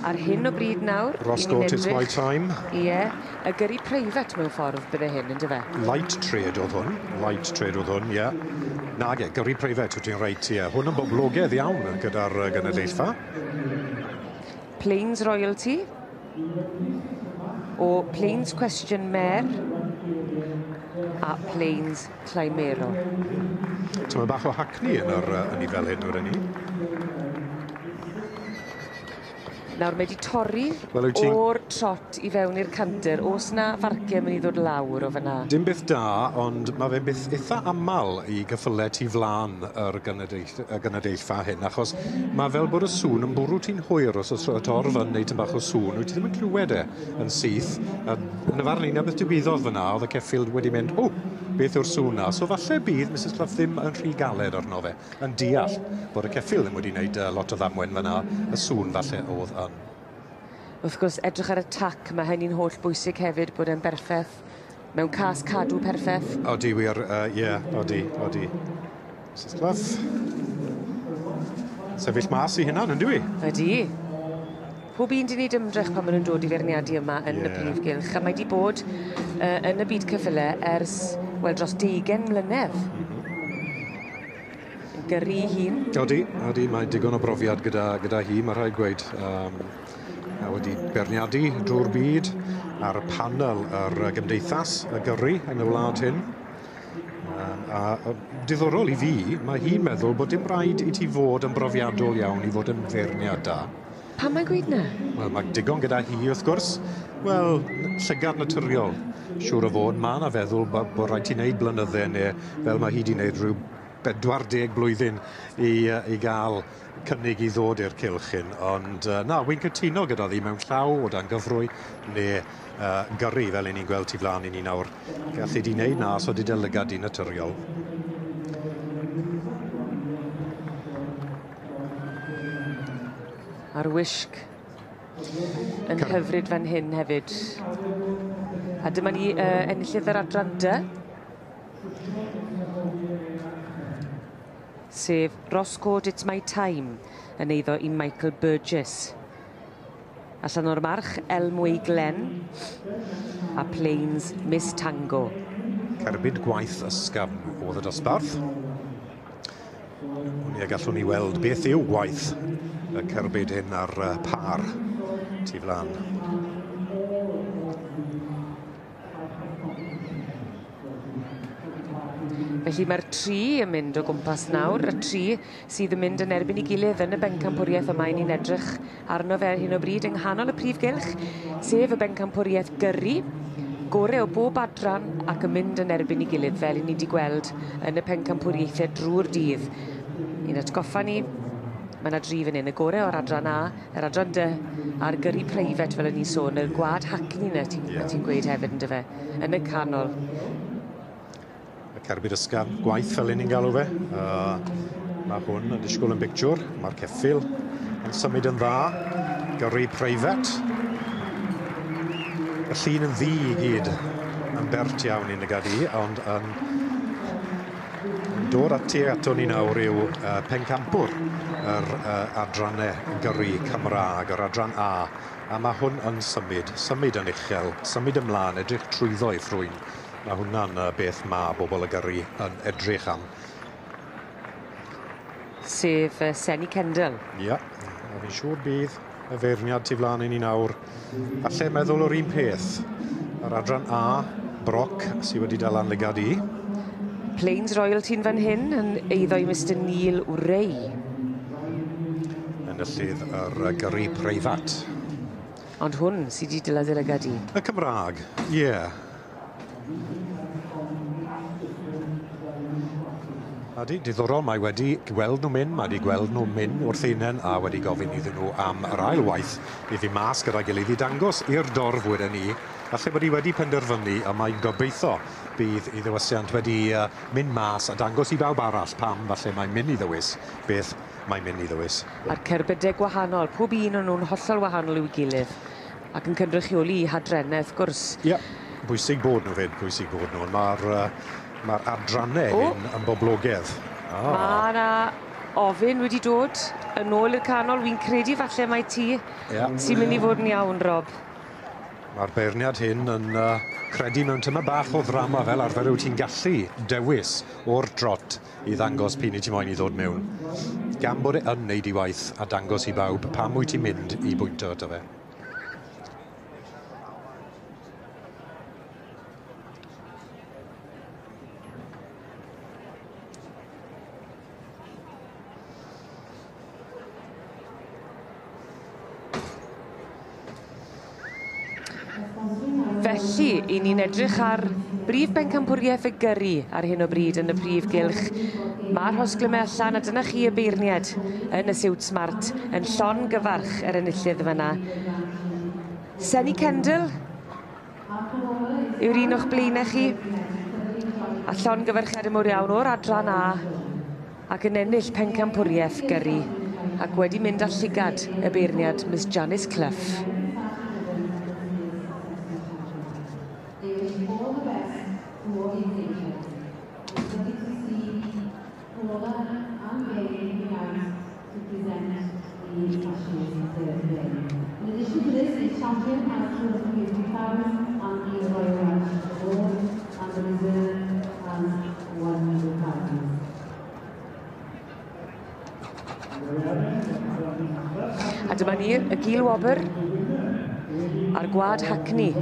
Ar hyn o bryd nawr... Roscourt, It's My Time. Ie, y gyrru preifat mewn ffordd bydde hyn, yn dyfe? Light trade oedd hwn, light trade oedd hwn, ie. Nage, gyrru preifat, wyt ti'n reit, ie. Hwn yn boblogaidd iawn gyda'r gynulleidfa. Plains Royalty, o Plains Question Mare a Plains Climero. Tyma bach o hackney yn yr yn i fel hyn, o'r ni. Nawr mae 'di torri o'r trot i fewn i'r canter. Oes 'na farciau mynd i ddod lawr o fyna? Dim byth da, ond mae fe'n byth eitha aml i gyffyle tu flan yr gynulleidfa hyn, achos mae fel bod y sŵn yn bwrw ti'n hwyr os oes y torf yn neud tym bach o sŵn, wyt ti ddim yn clywed e yn syth. A yn y farn i, 'na beth digwyddodd fyna, oedd y ceffyl wedi mynd, o, beth yw'r sŵn 'na? So falle bydd Mrs Clough ddim yn rhy galed arno fe, yn deall bod y ceffyl ddim wedi wneud lot o ddamwen fyna, y sŵn falle oedd yn. Wrth gwrs, edrych ar y tac, mae hynny'n holl bwysig hefyd bod e'n berffeth, mewn cas cadw perffaith. Odi wir, ie, odi, odi. Mrs Clough. Sefyll mas i hunan, yndyw i? Ydi. Pob un 'di wneud ymdrech pan maen nhw'n dod i feirniadu yma yn y prif gylch, a mae 'di bod yn y byd ceffyle ers, wel, dros 20 mlynedd. Yn gyrru 'i hun. Odi, odi, mae digon o brofiad gyda hi, mae rhaid gweud. A wedi beirniadu drwy'r byd ar y panel yr gymdeithas y gyrru yn y wlad hyn. A diddorol i fi, mae hi'n meddwl bod dim rhaid i ti fod yn brofiadol iawn i fod yn feirniad da. Pam mae'n gweud 'na? Wel, mae digon gyda hi, wrth gwrs. Wel, llygad naturiol, siŵr o fod. Mae yna feddwl bod rhaid ti wneud blynydde neu fel mae hi wedi wneud rhyw 40 blwyddyn i gael cynnig i ddod i'r cylch hyn. Ond na, wy'n cytuno gyda ddi mewn llaw o dan gyfrwy neu gyrru fel 'yn ni'n gweld tu flaen i ni nawr. Gallu di wneud na os oeddi dy lygad di naturiol. A'r wisg yn hyfryd fan hyn hefyd. A dyma ni enillydd yr adran D. Sef Roscourt It's My Time yn eiddo i Michael Burgess. Allan o'r march Elmway Glen a Plains Miss Tango. Cerbyd gwaith ysgafn oedd y dosbarth. O'n i a gallwn ni weld beth yw gwaith y cerbyd hyn ar par tu flan. Felly mae'r tri yn mynd o gwmpas nawr, y tri sydd yn mynd yn erbyn ei gilydd yn y bencampwriaeth yma i ni'n edrych arno fe ar hyn o bryd yng nghanol y prif gylch, sef y bencampwriaeth gyrru, gore o bob adran ac yn mynd yn erbyn ei gilydd fel i ni wedi gweld yn y pencampwriaethau drwy'r dydd. Ni'n atgoffa ni, mae yna dri fan hyn, y gore o'r adran A, yr adran D, a'r gyrru preifat fel o'n i'n sôn, y gwad hackney 'na ti'n gweud hefyd yndyfe, yn y canol. Y cerbyd ysgafn gwaith fel 'yn ni'n galw fe. Mae hwn yn disgwyl yn bictiwr, mae'r ceffyl yn symud yn dda, gyrru preifat. Y llun yn ddu i gyd, yn bert iawn i'n nygad i, ond yn dod ati ato ni nawr yw pencampwr yr adrannau gyrru Cymraeg, yr adran A. A mae hwn yn symud, symud yn uchel, symud ymlaen, edrych trwyddo i ffrwyn. Mae hwnna'n beth ma' bobl y gyrru yn edrych am. Sef Senny Kendall. Ie, a fi'n siŵr bydd y feirniad tu flaen i ni nawr. Falle meddwl o'r un peth. Yr adran A, Broc, sydd wedi dal lan lygad i. Plains Royalty'n fan hyn yn eiddo i Mr Neil Wray. Enillydd yr gyrru preifat. Ond hwn sydd wedi dala dy lygad i. Y Cymraeg, ie. Ydy, diddorol, mae wedi gweld nhw'n mynd, mae wedi gweld nhw'n mynd wrth ei hunain a wedi gofyn iddyn nhw am yr ail waith iddi mas gyda'i gilydd i dangos i'r dorf wedyn ni. Falle bod hi wedi penderfynu a mae'n gobeithio bydd ei ddewisiant wedi mynd mas a dangos i bawb arall pam falle mae'n mynd i ddewis beth mae'n mynd i ddewis. A'r cerbydau gwahanol, pob un o'n nhw'n hollol wahanol i'w gilydd ac yn cynrychioli eu hadrannau wrth gwrs. Ie, bwysig bod nhw fyd, bwysig bod nhw. Mae'r adrannau hyn yn boblogaidd. Mae yna Ofyn wedi dod yn ôl i'r canol. Wi'n credu falle mai ti sy'n mynd i fod yn iawn, Rob. Mae'r beirniad hyn yn credu mewn tyma bach o ddrama fel arfer wyt ti'n gallu dewis o'r trot i ddangos p'un i ti moyn i ddod mewn. Gan bod e yn neud i waith a dangos i bawb pam wyt ti'n mynd i bwyntio ato fe. Felly, i ni'n edrych ar brif bencampwriaeth y gyrru ar hyn o bryd yn y prif gylch. Mae'r rhosglymau allan a dyna chi y beirniad yn y siwt smart yn llongyfarch yr enillydd fyna. Senny Kendall yw'r un o'ch blaenau chi. A llongyfarchiadau mawr iawn o'r adran A ac yn ennill pencampwriaeth gyrru ac wedi mynd â llygad y beirniad Miss Janice Clough. A dyma ni, y gil wobr a'r gwad Hackney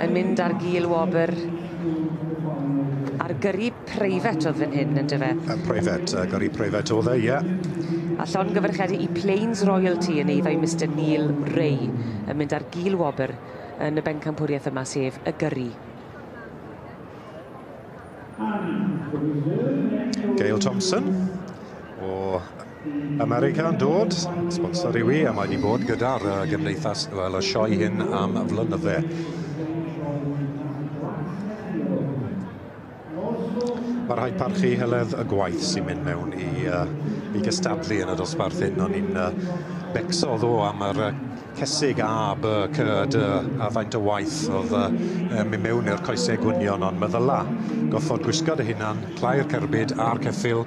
yn mynd ar gil wobr ar gyrru preifat oedd fan hyn, yndyfe? Preifat, gyrru preifat oedd e, ie. A llongyfarchiadau i Plains Royalty yn eiddo i Mr Neil Ray yn mynd ar gil wobr yn y bencampwriaeth yma, sef y gyrru. Gail Thompson o America yn dod, sponsor yw i, a mae wedi bod gyda'r gymdeithas, wel, y sioe hyn am flynydde. Mae rhaid parchu Heledd y gwaith sy'n mynd mewn i gystadlu yn y dosbarth hyn. O'n i'n becso ddo am yr cesig A, B, C, D, a faint o waith oedd mynd mewn i'r coesau gwynion, ond meddyla goffod gwisgo dy hunan, clai'r cerbyd a'r ceffyl,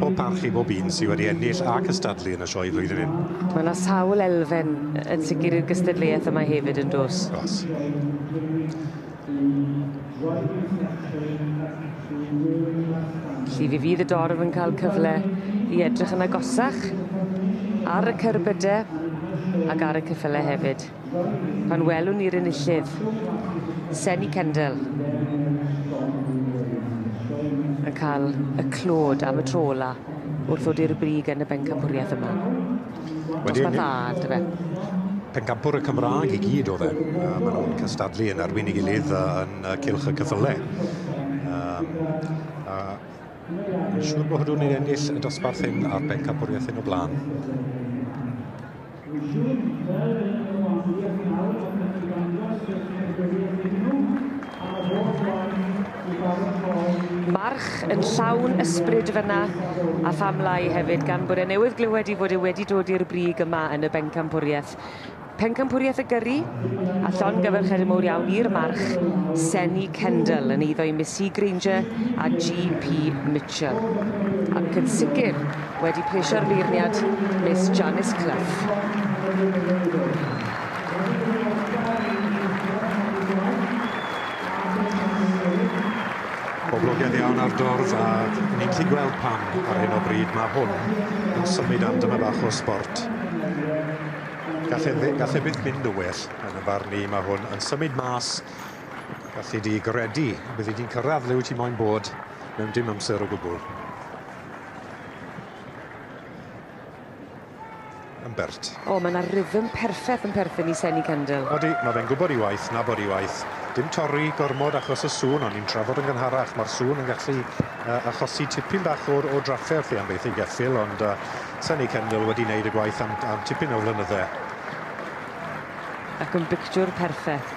pob parch i bob un sydd wedi ennill a cystadlu yn y sioe flwyddyn hyn. Mae yna sawl elfen yn sicr i'r gystadleuaeth yma hefyd yn dos. Oes. Felly fe fydd y dorf yn cael cyfle i edrych yn agosach ar y cerbydau ac ar y ceffylau hefyd. Pan welwn ni'r enillydd, Senny Kendall, yn cael y clod am y tro ola wrth ddod i'r brig yn y bencampwriaeth yma. Dosbarth A, yndyfe? Pencampwr y Cymraeg i gyd oedd e. Maen nhw'n cystadlu yn erbyn ei gilydd yn cylch y ceffylau. Yn siŵr bod hwnnw'n ennill y dosbarth hyn a'r bencampwriaeth hyn o blaen. March yn llawn ysbryd fyna a pham lai hefyd, gan bod e newydd glywed i fod e wedi dod i'r brig yma yn y bencampwriaeth. Pencampwriaeth y gyrru a llongyfarchiadau mawr iawn i'r march Senny Kendall yn eiddo i Missy Granger a G.P. Mitchell. Ac yn sicr wedi plesio'r beirniad Miss Janice Clough. Poblogaidd iawn ar dorf, a ni'n gallu gweld pam ar hyn o bryd mae hwn yn symud am dyma bach o sbort. Gall e byth mynd yn well yn y farn i, mae hwn yn symud mas. Gallu di gredu, byddi di'n cyrraedd le wyt ti moyn bod mewn dim amser o gwbl. Yn bert. O, mae yna rhythm perffaith yn perthyn i Senny Kendall. Odi, mae fe'n gwybod i waith, nabod i waith. Dim torri gormod achos y sŵn, o'n i'n trafod yn gynharach. Mae'r sŵn yn gallu achosi tipyn bach o drafferth i am beth i geffyl, ond Senny Kendall wedi wneud y gwaith am tipyn o flynydde. Ac yn bictiwr perffaith.